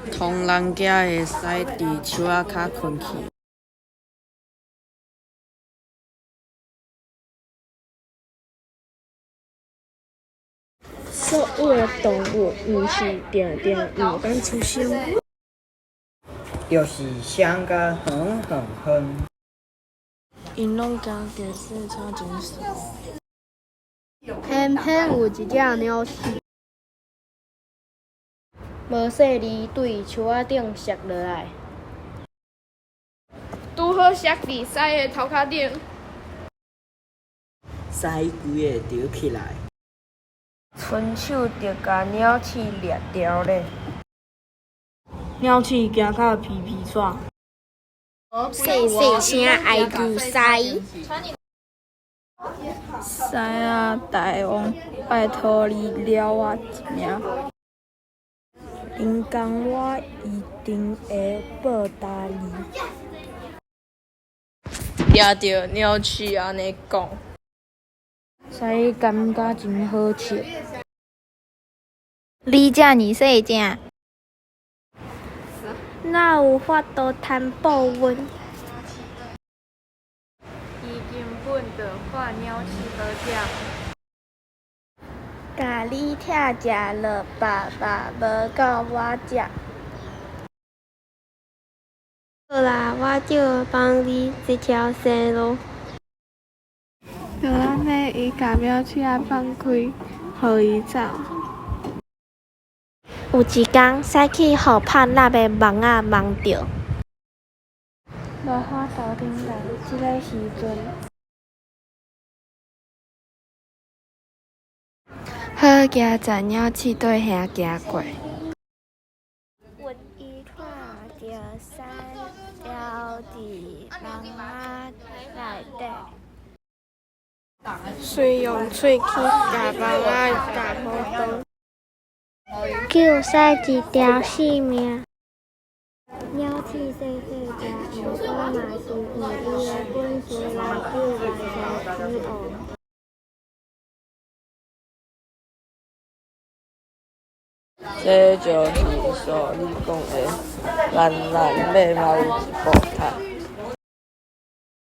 唐人街的狮佇樹仔跤睏去。所有的動物毋是定定毋敢出聲。就是雙共遠遠遠。𪜶攏驚計細請真媠。偏偏有一隻鳥鼠，無細膩對樹仔頂摔落來。拄好摔佇獅的頭殼頂。獅規个著起來。伸手就共鳥鼠掠牢咧。鳥鼠驚甲皮皮掣。細細聲哀求獅。獅仔大王，拜託你饒我一命。人工我一定會報答你。掠著鳥鼠按呢講。獅感覺真好笑。你遮爾細隻？哪有法度貪報阮？伊根本就看鳥鼠好食。共你拆食落腹嘛無夠我食。好啦，我就放你這條生路。就按呢，伊共鳥鼠仔放開，予伊走。有一工，獅去予麭納的網仔網著。無法度等待這个時陣。好佳哉，鳥鼠對遐行過。伊看著獅牢佇網仔內底。遂用喙齒共網仔咬好長。救獅一條性命。鳥鼠細細隻，毋過嘛是用伊的本事來救來獅子王。這就是所你講的，咱內尾嘛有一部踢。